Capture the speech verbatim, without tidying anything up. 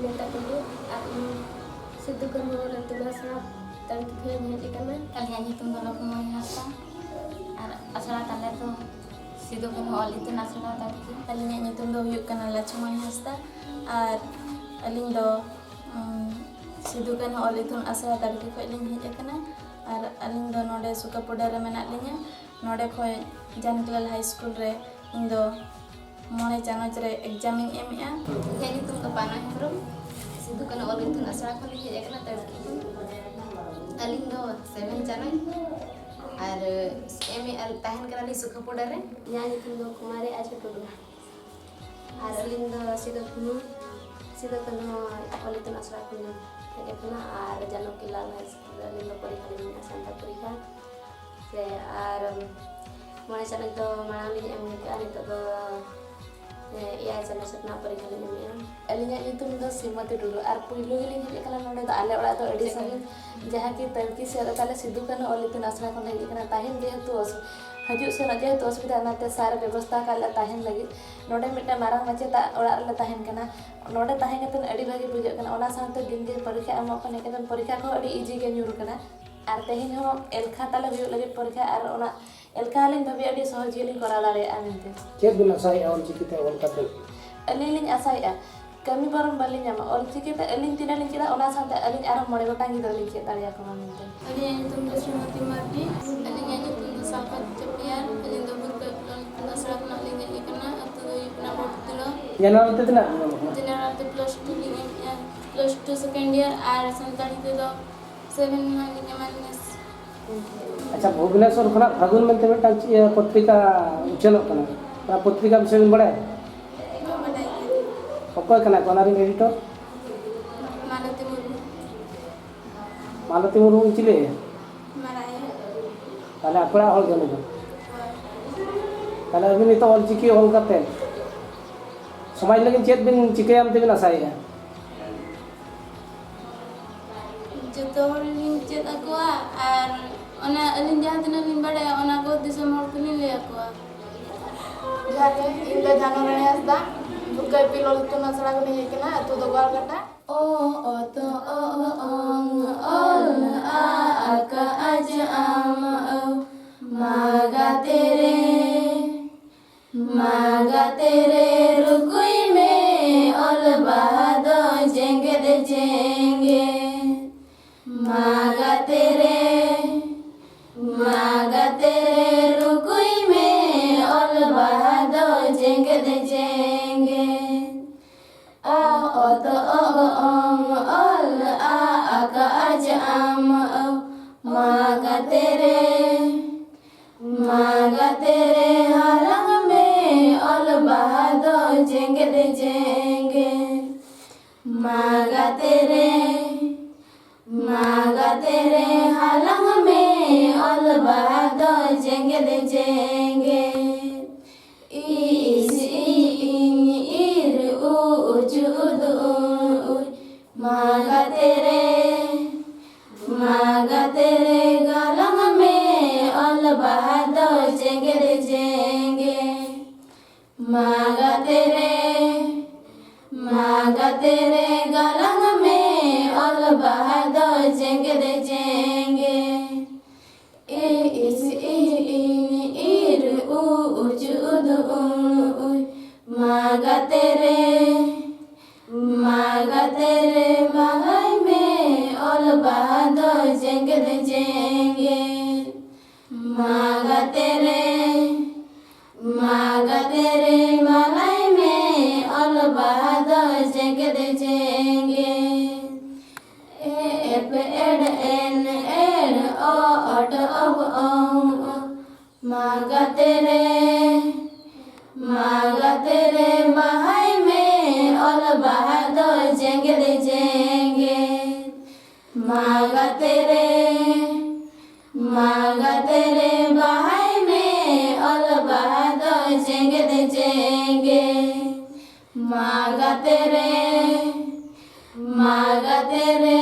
ᱢᱮᱛᱟ ᱠᱚ ᱟᱨ ᱤᱧ ᱥᱤᱫᱩ ᱠᱟᱹᱱᱦᱩ ᱚᱞ ᱤᱛᱩᱱ ᱟᱥᱲᱟ ᱛᱟᱹᱲᱠᱤ ᱠᱷᱚᱱᱤᱧ ᱦᱮᱡ ᱟᱠᱟᱱᱟ᱾ ᱟᱹᱞᱤᱧᱟᱜ ᱧᱩᱛᱩᱢ ᱫᱚ ᱞᱚᱠᱷᱢᱚᱬᱤ ᱦᱟᱸᱥᱫᱟ ᱟᱨ ᱟᱥᱲᱟ ᱛᱟᱞᱮ ᱫᱚ ᱥᱤᱫᱩ ᱠᱟᱹᱱᱦᱩ ᱚᱞ ᱤᱛᱩᱱ ᱟᱥᱲᱟ ᱛᱟᱹᱲᱠᱤ᱾ ᱟᱹᱞᱤᱧᱟᱜ ᱧᱩᱛᱩᱢ ᱫᱚ ᱦᱩᱭᱩᱜ ᱠᱟᱱᱟ ᱞᱚᱠᱷᱢᱚᱬᱤ ᱦᱟᱸᱥᱫᱟ ᱟᱨ ᱟᱹᱞᱤᱧ ᱫᱚ, ᱩᱢ, ᱥᱤᱫᱩ ᱠᱟᱹᱱᱦᱩ ᱚᱞ ᱤᱛᱩᱱ ᱟᱥᱲᱟ ᱛᱟᱹᱲᱠᱤ ᱠᱷᱚᱱ ᱞᱤᱧ ᱦᱮᱡ ᱟᱠᱟᱱᱟ᱾ ᱟᱨ ᱟᱹᱞᱤᱧ ᱫᱚ ᱱᱚᱰᱮ ᱥᱩᱠᱟᱯᱩᱰᱟ ᱨᱮ ᱢᱮᱱᱟᱜ ᱞᱤᱧᱟ᱾ ᱱᱚᱰᱮ ᱠᱷᱚᱱ ᱡᱟᱱᱠᱞᱟᱞ ᱦᱟᱭ ᱥᱠᱩᱞ ᱨᱮ ᱤᱧ ᱫᱚ ᱢᱚᱬᱮ ᱪᱟᱱᱟᱪ ᱨᱮ ᱮᱠᱡᱟᱢ ᱤᱧ ᱮᱢᱮᱜᱼᱟ᱾ ᱤᱧᱟᱹᱜ ᱧᱩᱛᱩᱢ ᱫᱚ ᱯᱟᱱᱟ ᱦᱮᱢᱵᱨᱚᱢ, ᱥᱤᱫᱩ ᱠᱟᱹᱱᱦᱩ ᱚᱞ ᱤᱛᱩᱱ ᱟᱥᱲᱟ ᱠᱷᱚᱱ ᱞᱤᱧ ᱦᱮᱡ ᱟᱠᱟᱱᱟ ᱛᱟᱹᱲᱠᱤ ᱠᱷᱚᱱ᱾ ᱟᱹᱞᱤᱧ ᱫᱚ ᱥᱮᱵᱷᱮᱱ ᱪᱟᱱᱟᱪ ᱟᱨ ᱮᱢ ᱮ ᱟᱨ ᱛᱟᱦᱮᱱ ᱠᱟᱱᱟᱞᱤᱧ ᱥᱩᱠᱷᱟᱯᱩᱰᱟ ᱨᱮ᱾ ᱤᱧᱟᱹᱜ ᱧᱩᱛᱩᱢ ᱫᱚ ᱠᱩᱢᱟᱨᱤ ᱟᱡᱷᱟ ᱴᱩᱰᱩ ᱟᱨ ᱟᱹᱞᱤᱧ ᱫᱚ ᱥᱤᱫᱩ ᱠᱟᱹᱱᱦᱩ, ᱥᱤᱫᱩ ᱠᱟᱹᱱᱦᱩ ᱚᱞ ᱤᱛᱩᱱ ᱟᱥᱲᱟ ᱠᱷᱚᱱ ᱞᱤᱧ ᱦᱮᱡ ᱟᱠᱟᱱᱟ ᱟᱨ ᱡᱟᱱᱚᱠᱤ ᱞᱟᱞ ᱦᱟᱭ ᱥᱠᱩᱞ ᱨᱮ ᱟᱹᱞᱤᱧ ᱫᱚ ᱯᱚᱨᱤᱠᱷᱟ ᱞᱤᱧ ᱮᱢᱮᱜᱼᱟ, ᱥᱟᱱᱛᱟᱲ ᱯᱚᱨᱤᱠᱷᱟ᱾ ᱥᱮ ᱟᱨ ᱢᱚᱬᱮ ᱪᱟᱱᱟᱪ ᱫᱚ ᱢᱟᱲᱟᱝ ᱞᱤᱧ ᱮᱢ ᱠᱟᱜᱼᱟ, ᱱᱤᱛᱚᱜ ᱫᱚ, ᱮ, ᱮᱭᱟᱭ ᱪᱟᱱᱟᱪ ᱨᱮᱱᱟᱜ ᱯᱚᱨᱤᱠᱷᱟ ᱞᱤᱧ ᱮᱢᱮᱜᱼᱟ᱾ ᱟᱹᱞᱤᱧᱟᱜ ᱧᱩᱛᱩᱢ ᱫᱚ ᱥᱤᱢᱚᱛᱤ ᱴᱩᱰᱩ ᱟᱨ ᱯᱩᱭᱞᱩ ᱜᱮᱞᱤᱧ ᱦᱮᱡ ᱟᱠᱟᱱᱟ ᱱᱚᱰᱮ ᱫᱚ ᱟᱞᱮ ᱚᱲᱟᱜ ᱫᱚ ᱟᱹᱰᱤ ᱥᱟᱺᱜᱤᱧ, ᱡᱟᱦᱟᱸ ᱠᱤ ᱛᱟᱹᱲᱠᱤ ᱥᱮᱫ ᱨᱮ ᱛᱟᱞᱮ ᱥᱤᱫᱩ ᱠᱟᱹᱱᱦᱩ ᱚᱞ ᱤᱛᱩᱱ ᱟᱥᱲᱟ ᱠᱷᱚᱱ ᱞᱮ ᱦᱮᱡ ᱟᱠᱟᱱᱟ᱾ ᱛᱟᱦᱮᱱ ᱡᱮᱦᱮᱛᱩ ᱚᱥᱩ-, ᱦᱤᱡᱩᱜ ᱥᱮᱱᱚᱜ ᱡᱮᱦᱮᱛᱩ ᱚᱥᱩᱵᱤᱫᱷᱟ, ᱚᱱᱟᱛᱮ ᱥᱟᱨ ᱵᱮᱵᱚᱥᱛᱷᱟ ᱟᱠᱟᱫ ᱞᱮ ᱛᱟᱦᱮᱱ ᱞᱟᱹᱜᱤᱫ᱾ ᱱᱚᱰᱮ ᱢᱤᱫᱴᱟᱝ ᱢᱟᱨᱟᱝ ᱢᱟᱪᱮᱛᱟᱜ ᱚᱲᱟᱜ ᱨᱮᱞᱮ ᱛᱟᱦᱮᱱ ᱠᱟᱱᱟ᱾ ᱱᱚᱰᱮ ᱛᱟᱦᱮᱸ ᱠᱟᱛᱮ ᱟᱹᱰᱤ ᱵᱷᱟᱹᱜᱤ ᱵᱩᱡᱷᱟᱹᱜ ᱠᱟᱱᱟ᱾ ᱚᱱᱟ ᱥᱟᱶᱛᱮ ᱫᱤᱱ ᱜᱮ ᱯᱚᱨᱤᱠᱷᱟ ᱮᱢᱚᱜ ᱠᱟᱱᱟ, ᱮᱱᱠᱷᱟᱱ ᱯᱚᱨᱤᱠᱷᱟ ᱠᱚᱦᱚᱸ ᱟᱹᱰᱤ ᱤᱡᱤ ᱜᱮ ᱧᱩᱨ ᱠᱟᱱᱟ᱾ ᱟᱨ ᱛᱮᱦᱮᱧ ᱦᱚᱸ ᱮᱞᱠᱷᱟ ᱛᱟᱞᱮ ᱦᱩᱭᱩᱜ ᱞᱟᱹᱜᱤᱫ ᱯᱚᱨᱤᱠᱷᱟ, ᱟᱨ ᱚᱱᱟ ᱮᱞᱠᱷᱟ ᱦᱚᱸᱞᱤᱧ ᱵᱷᱟᱵᱤᱭᱟ ᱟᱹᱰᱤ ᱥᱚᱦᱚᱡ ᱜᱮᱞᱤᱧ ᱠᱚᱨᱟᱣ ᱫᱟᱲᱮᱭᱟᱜᱼᱟ ᱢᱮᱱᱛᱮ᱾ ᱪᱮᱫ ᱵᱤᱱ ᱟᱥᱟᱭᱮᱫᱼᱟ ᱚᱞᱪᱤᱠᱤ ᱛᱮ ᱚᱞ ᱠᱟᱛᱮ? ᱟᱹᱞᱤᱧ ᱞᱤᱧ ᱟᱥᱟᱭᱮᱫᱼᱟ, ᱠᱟᱹᱢᱤ ᱵᱚᱨᱚᱝ ᱵᱟᱹᱞᱤᱧ ᱧᱟᱢᱟ, ᱚᱞᱪᱤᱠᱤ ᱛᱮ ᱟᱹᱞᱤᱧ ᱛᱤᱱᱟᱹᱜ ᱞᱤᱧ ᱪᱮᱫᱟ, ᱚᱱᱟ ᱥᱟᱶᱛᱮ ᱟᱹᱞᱤᱧ ᱟᱨᱦᱚᱸ ᱢᱚᱬᱮ ᱜᱚᱴᱟᱝ ᱜᱤᱫᱽᱨᱟᱹ ᱞᱤᱧ ᱪᱮᱫ ᱫᱟᱲᱮᱭᱟᱠᱚ ᱢᱟ ᱢᱮᱱᱛᱮ᱾ ᱟᱹᱞᱤᱧᱟᱜ ᱧᱩᱛᱩᱢ ᱫᱚ ᱥᱨᱤᱢᱚᱛᱤ ᱢᱟᱨᱰᱤ᱾ ᱟᱹᱞᱤᱧᱟᱜ ᱧᱩᱛᱩᱢ ᱫᱚ ᱥᱟᱞᱠᱷᱟ ᱪᱟᱹᱯᱤᱭᱟᱱ᱾ ᱟᱹᱞᱤᱧ ᱫᱚ ᱵᱩᱨᱠᱟᱹ ᱤᱛᱩᱱ ᱟᱥᱲᱟ ᱠᱷᱚᱱᱟᱜ ᱞᱤᱧ ᱦᱮᱡ ᱟᱠᱟᱱᱟ᱾ ᱟᱹᱛᱩ ᱫᱚ ᱦᱩᱭᱩᱜ ᱠᱟᱱᱟ ᱵᱚᱲᱛᱤᱞᱚ᱾ ᱡᱮᱱᱟᱨᱟᱞ ᱛᱮ ᱛᱤᱱᱟᱹᱜ ᱵᱤᱱ ᱚᱞ ᱠᱟᱱᱟ? ᱡᱮᱱᱟᱨᱟᱞ ᱛᱮ ᱯᱞᱟᱥ ᱴᱩ ᱞᱤᱧ ᱮᱢᱮᱜᱼᱟ, ᱯᱞᱟᱥ ᱴᱩ ᱥᱮᱠᱮᱱᱰ ᱤᱭᱟᱨ, ᱟᱨ ᱥᱟᱱᱛᱟᱲᱤ ᱛᱮᱫᱚ ᱥᱮᱵᱷᱮᱱ ᱱᱟᱭᱤᱱ ᱞᱤᱧ ᱮᱢᱟ ᱱᱮᱥ᱾ ᱟᱪᱪᱷᱟ, ᱵᱷᱩᱵᱽᱱᱮᱥᱚᱨ ᱠᱷᱚᱱᱟᱜ ᱯᱷᱟᱹᱜᱩᱱ ᱢᱮᱱᱛᱮ ᱢᱤᱫᱴᱟᱝ ᱪᱮᱫ ᱯᱚᱛᱨᱤᱠᱟ ᱩᱪᱷᱟᱹᱱᱚᱜ ᱠᱟᱱᱟ, ᱚᱱᱟ ᱯᱚᱛᱨᱤᱠᱟ ᱵᱤᱥᱚᱭ ᱵᱤᱱ ᱵᱟᱲᱟᱭᱟ? ᱵᱟᱹᱧ ᱵᱟᱰᱟᱭ ᱜᱮᱭᱟ᱾ ᱚᱠᱚᱭ ᱠᱟᱱᱟ ᱠᱚ ᱚᱱᱟ ᱨᱮᱱ ᱮᱰᱤᱴᱚᱨ? ᱢᱟᱞᱚᱛᱤ ᱢᱩᱨᱢᱩ᱾ ᱢᱟᱞᱚᱛᱤ ᱢᱩᱨᱢᱩ ᱪᱤᱞᱤ? ᱢᱟᱨᱟᱝ ᱟᱭᱳ᱾ ᱛᱟᱦᱞᱮ ᱟᱯᱮ ᱚᱲᱟᱜ ᱦᱚᱲ ᱜᱮ ᱩᱱᱤ ᱫᱚ? ᱦᱳᱭ᱾ ᱛᱟᱦᱞᱮ ᱟᱹᱵᱤᱱ ᱱᱤᱛᱚᱜ ᱚᱞᱪᱤᱠᱤ ᱚᱞ ᱠᱟᱛᱮ ᱥᱚᱢᱟᱡᱽ ᱞᱟᱹᱜᱤᱫ ᱪᱮᱫ ᱵᱤᱱ ᱪᱤᱠᱟᱹᱭᱟ ᱢᱮᱱᱛᱮ ᱵᱤᱱ ᱟᱥᱟᱭᱮᱫᱼᱟ? ᱡᱚᱛᱚ ᱦᱚᱲ ᱞᱤᱧ ᱪᱮᱫ ᱟᱠᱚᱣᱟ ᱟᱨ ᱚᱱᱟ ᱟᱹᱞᱤᱧ ᱡᱟᱦᱟᱸ ᱛᱤᱱᱟᱹᱜ ᱞᱤᱧ ᱵᱟᱲᱟᱭᱟ, ᱚᱱᱟ ᱠᱚ ᱫᱤᱥᱚᱢ ᱦᱚᱲ ᱠᱚᱞᱤᱧ ᱞᱟᱹᱭ ᱟᱠᱚᱣᱟ᱾ ᱡᱚᱦᱟᱨ ᱜᱮ, ᱤᱧ ᱫᱚ ᱡᱟᱱᱩ ᱨᱟᱱᱤ ᱦᱟᱸᱥᱫᱟ᱾ ᱫᱩᱨᱜᱟ ᱤᱯᱤᱞ ᱚᱞ ᱤᱛᱩᱱ ᱟᱥᱲᱟ ᱠᱷᱚᱱᱤᱧ ᱦᱮᱡ ᱠᱟᱱᱟ, ᱟᱹᱛᱩ ᱫᱚ ᱜᱳᱣᱟᱞᱜᱷᱟᱴᱟ᱾ ᱚ, ᱚ, ᱛᱚ, ᱚ, ᱚ, ᱚᱝ, ᱚᱞ, ᱟ, ᱟ, ᱠᱟ, ᱟ, ᱡ, ᱟᱢ, ᱟᱹᱣ, ᱢᱟ ᱜᱟᱛᱮ ᱨᱮ, ᱢᱟ ᱜᱟᱛᱮ ᱨᱮ, ᱨᱩᱠᱩᱭ ᱢᱮ, ᱚᱞ ᱵᱟᱦᱟ ᱫᱚ ᱡᱮᱜᱮᱫ ᱡᱮᱜᱮᱫ᱾ ᱢᱟ ᱜᱟᱛᱮ ᱨᱮ, ᱢᱟ ᱜᱟᱛᱮ ᱨᱮ, ᱨᱩᱠᱩᱭ ᱢᱮ, ᱚᱞ ᱵᱟᱦᱟ ᱫᱚ ᱡᱮᱜᱮᱫ ᱡᱮᱜᱮᱫ᱾ ᱚ, ᱚ, ᱛᱚ, ᱚ, ᱚ, ᱚᱝ, ᱚᱞ, ᱟ, ᱟ, ᱠᱟ, ᱟ, ᱡ, ᱟᱢ, ᱟᱹᱣ, ᱢᱟ ᱜᱟᱛᱮ ᱨᱮ, ᱢᱟ ᱜᱟᱛᱮ ᱨᱮ, ᱦᱟᱞᱟᱝ ᱢᱮ, ᱚᱞ ᱵᱟᱦᱟ ᱫᱚ ᱡᱮᱜᱮᱫ ᱡᱮᱜᱮᱫ᱾ ᱢᱟ ᱜᱟᱛᱮ ᱨᱮ, ᱢᱟ ᱜᱟᱛᱮ ᱨᱮ, ᱦᱟᱞᱟᱝ ᱢᱮ, ᱚᱞ ᱵᱟᱦᱟ ᱫᱚ ᱡᱮᱜᱮᱫ ᱡᱮᱜᱮᱫ᱾ ᱤᱥ, ᱤ, ᱤᱧ, ᱤᱨ, ᱩ, ᱩᱪᱩ, ᱩᱫᱩ, ᱩ, ᱩᱭ, ᱢᱟ ᱜᱟᱛᱮ ᱨᱮ, ᱢᱟ ᱜᱟᱛᱮ ᱨᱮ, ᱜᱟᱞᱟᱝ ᱢᱮ, ᱚᱞ ᱵᱟᱦᱟ ᱫᱚ ᱡᱮᱜᱮᱫ ᱡᱮᱜᱮᱫ᱾ ᱢᱟ ᱜᱟᱛᱮ ᱨᱮ, ᱢᱟ ᱜᱟᱛᱮ ᱨᱮ, ᱜᱟᱞᱟᱝ ᱢᱮ, ᱚᱞ ᱵᱟᱦᱟ ᱫᱚ ᱡᱮᱜᱮᱫ ᱡᱮᱜᱮᱫ᱾ ᱤᱥ, ᱤ, ᱤᱧ, ᱤᱨ, ᱩ, ᱩᱪᱩ, ᱩᱫᱩ, ᱩ, ᱩᱭ, ᱢᱟ ᱜᱟᱛᱮ ᱨᱮ, ᱢᱟ ᱜᱟᱛᱮ ᱨᱮ, ᱵᱟᱦᱟᱭ ᱢᱮ, ᱚᱞ ᱵᱟᱦᱟ ᱫᱚ ᱡᱮᱜᱮᱫ ᱡᱮᱜᱮᱫ᱾ ᱢᱟ ᱜᱟᱛᱮ ᱨᱮ, ᱢᱟ ᱜᱟᱛᱮ ᱨᱮ, ᱢᱟᱞᱟᱭ ᱢᱮ, ᱚᱞ ᱵᱟᱦᱟ ᱫᱚ ᱡᱮᱜᱮᱫ ᱡᱮᱜᱮᱫ᱾ ᱮ, ᱮᱯ, ᱮᱰ, ᱮᱱ, ᱮᱲ, ᱚ, ᱚᱴ, ᱚᱵ, ᱚᱝ, ᱚ, ᱢᱟ ᱜᱟᱛᱮ ᱨᱮ, ᱢᱟ ᱜᱟᱛᱮ ᱨᱮ, ᱵᱟᱦᱟᱭ ᱢᱮ, ᱚᱞ ᱵᱟᱦᱟ ᱫᱚ ᱡᱮᱜᱮᱫ ᱡᱮᱜᱮᱫ᱾ ᱢᱟ ᱜᱟᱛᱮ ᱨᱮ, ᱢᱟ ᱜᱟᱛᱮ ᱨᱮ, ᱵᱟᱦᱟᱭ ᱢᱮ, ᱚᱞ ᱵᱟᱦᱟ ᱫᱚ ᱡᱮᱜᱮᱫ ᱡᱮᱜᱮᱫ᱾ ᱢᱟ ᱜᱟᱛᱮ ᱨᱮ, ᱢᱟ ᱜᱟᱛᱮ ᱨᱮ,